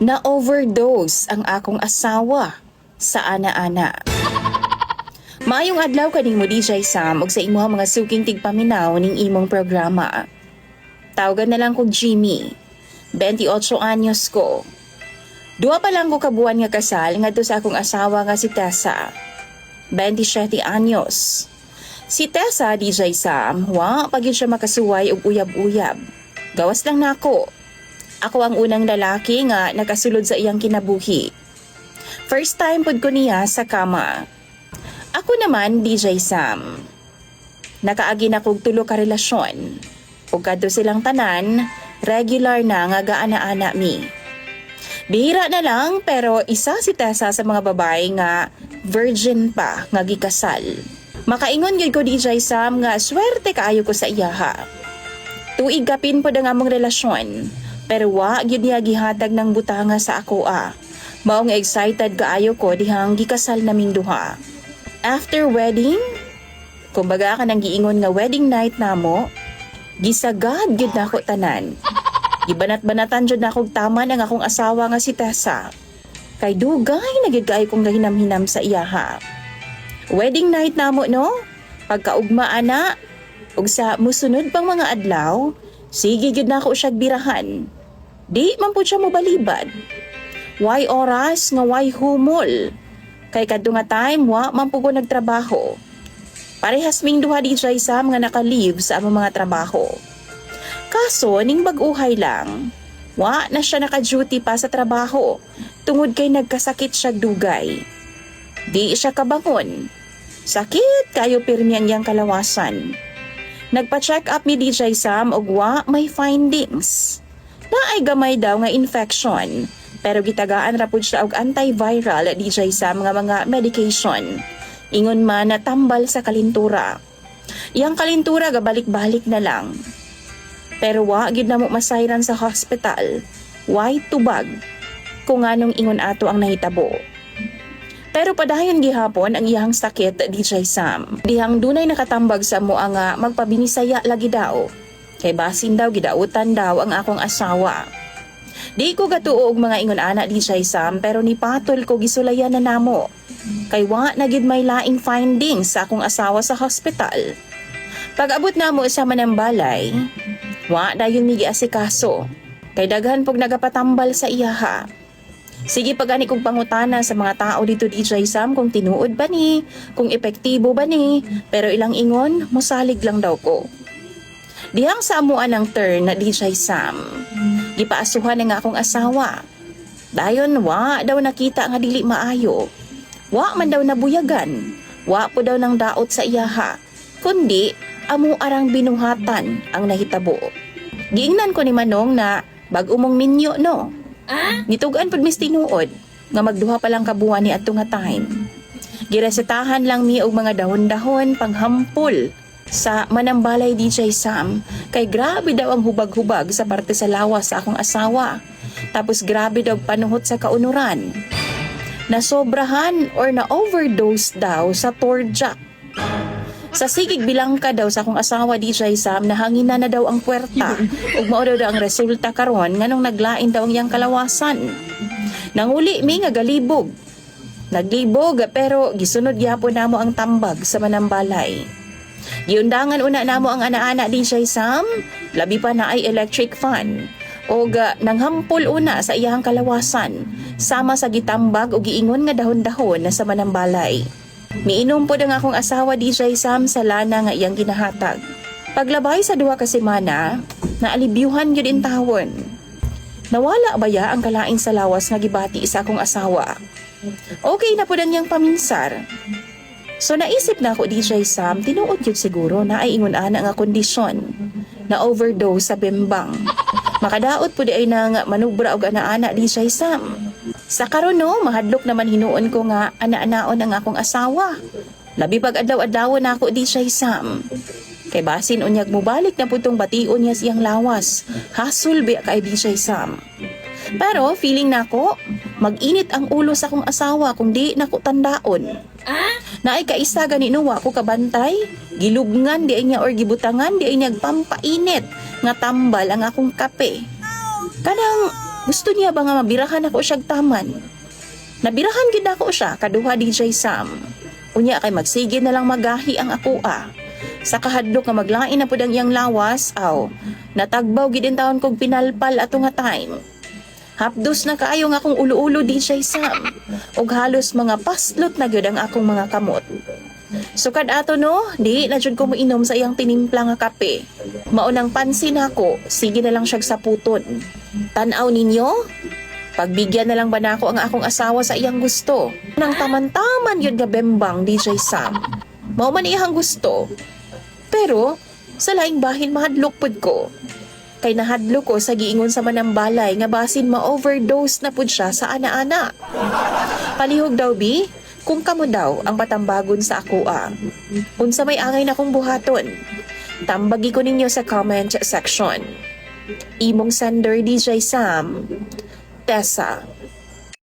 Na overdose ang akong asawa sa ana-ana. Maayong adlaw kanimo, DJ Sam, ug sa imuhang mga suking tigpaminaw ning imong programa. Tawagan na lang kog Jimmy. 28 anyos ko. 2 pa lang ko kabuan nga kasal ngadto sa akong asawa nga si Tessa. 27 anyos. Si Tessa, DJ Sam, wa pa gyud siya makasuway og uyab-uyab. Gawas lang nako. Ako ang unang lalaki nga nakasulod sa iyang kinabuhi. First time pud ko niya sa kama. Ako naman, DJ Sam, nakaagi na kog tulo ka relasyon. Ug kadto silang tanan, regular na nga gaana-ana mi. Bihira na lang, pero isa si Tessa sa mga babae nga virgin pa nga gikasal. Makaingon gyud ko, DJ Sam, nga swerte kaayo ko sa iyaha. Tuig kapin pod ang among relasyon, pero wa gyud niya gihatag ng butanga sa ako ah. Maong excited kaayo ko dihang gikasal naming duha. After wedding, kumbaga kanang giingon nga wedding night namo, gisagad gyud nako tanan. Gibanat-banatan jud nakog taman ang akong asawa nga si Tessa. Kay dugay na gyud kaayo kong gahinam-hinam sa iyaha. Wedding night namo no, pagkaugma ana, ug sa musunod pang mga adlaw, sige gyud nako siya birahan. Di man pud siya mobalibad. Way oras nga way humol. Kay kadto nga time, wa man pud ko nagtrabaho. Parehas ming duha, DJ Sam, nga naka-leave sa among mga trabaho. Kaso ning bag-uhay lang, wa na siya naka-duty pa sa trabaho tungod kay nagkasakit siya dugay. Di siya kabangon. Sakit kayo pirmi ang iyang kalawasan. Nagpa-check up mi, DJ Sam, og wa may findings. Naay gamay daw nga infection, pero gitagaan ra pud siya og antiviral, DJ Sam, nga mga medication. Ingon man na tambal sa kalintura. Iyang kalintura gabalik-balik na lang. Pero wa gid namo masayran sa hospital. Way tubag kung nganong ingon ato ang nahitabo. Pero padayon gihapon ang iyang sakit, DJ Sam. Dihang dunay nakatambag sa amo nga magpabinisaya lagi daw. Kay basin daw gidautan daw ang akong asawa. Di ko gatuo og mga ingon ana, DJ Sam, pero nipatol ko gisulayan na namo. Kay wa na gid may laing findings sa akong asawa sa hospital. Pag-abot namo sa manambalay, wa dayon mi giasikaso. Kay daghan pog nagapatambal sa iyaha. Sige pa gani kong pangutana sa mga tao dito, DJ Sam, kung tinuod ba ni, kung epektibo ba ni, pero ilang ingon, musalig lang daw ko. Dihang sa amuan ng turn na, DJ Sam, gipaasuhan na nga akong asawa. Dayon wa daw nakita nga dili maayo. Wa man daw nabuyagan. Wa po daw nang daot sa iyaha. Kundi amo arang binuhatan ang nahitabo. Giingnan ko ni Manong na bag-o mong minyo no. Nitugan pud mis tinuod nga magduha pa lang kabuan ni adto nga time. Giresetahan lang mi og mga dahon-dahon panghampol sa manambalay, DJ Sam, kay grabe daw ang hubag-hubag sa parte sa lawas sa akong asawa. Tapos grabe daw panuhot sa kaunuran. Nasobrahan or na overdose daw sa Torjak. Sa sigig bilangka daw sa akong asawa, DJ Sam, nahangina na daw ang puwerta. Ug mao daw ang resulta karon nganong naglain daw ang iyang kalawasan. Nanguli mi nga galibog. Naglibog, pero gisunod gyapon namo ang tambag sa manambalay. Giundangan una namo ang ana-ana, DJ Sam, labi pa na ay electric fan. Og nanghampol una sa iyang kalawasan, sama sa gitambag og giingon nga dahon-dahon na sa manambalay. Miinom pod ang akong asawa, DJ Sam, sa lana nga iyang ginahatag. Paglabay sa 2 ka semana, naalibyuhan gyud intawon. Nawala baya ang kalain sa lawas nga gibati sa akong asawa. Okay na pod ang iyang paminsar. So naisip na ako, DJ Sam, tinuod yun siguro na ay ingon ana nga kondisyon na overdose sa bembang. Makadaot po di ay nang manubra og ana-ana, DJ Sam. Sa karon no, mahadlok naman hinuon ko nga ana-anaon ang akong asawa. Labi pag adlaw-adlaw na ako, DJ Sam. Kay basin unyag mubalik na pud tong bation niya siyang lawas. Hasol biya kay, DJ Sam. Pero feeling nako, mag-init ang ulo sa akong asawa kung di nako tandaon. Naay kaisa gani no, wa ko kabantay, gilubngan di ay niya or gibutangan di ay niya pampainit nga tambal ang akong kape. Kanang Gusto niya ba nga mabirahan ako siyag taman? Nabirahan gid ako siya kaduha, DJ Sam. Unya kay magsige na lang magahi ang akoa. Sa kahadlok nga maglain na pud ang iyang lawas, aw, natagbaw gid intawon kog pinalpal ato nga time. Hapdos na kaayo nga akong ulo-ulo, DJ Sam. Ug halos mga paslot na gyud ang akong mga kamot. Sukad ato no, di na jud ko moinom sa iyang tinimpla nga kape. Maunang pansin ako, sige na lang siyag saputon. Tan-aw ninyo? Pagbigyan na lang ba nako ang akong asawa sa iyang gusto? Nang taman-taman yun nga bembang, DJ Sam. Mao man iyang gusto. Pero sa laing bahin mahadlok pud ko. Kay nahadlok ko sa giingon sa manambalay nga basin ma-overdose na pud siya sa ana-ana. Palihog daw bi, kung kamo daw ang patambagon sa akoa, unsa may angay na kong buhaton? Tambagi ko ninyo sa comment section. Imong sender, DJ Sam, Tessa.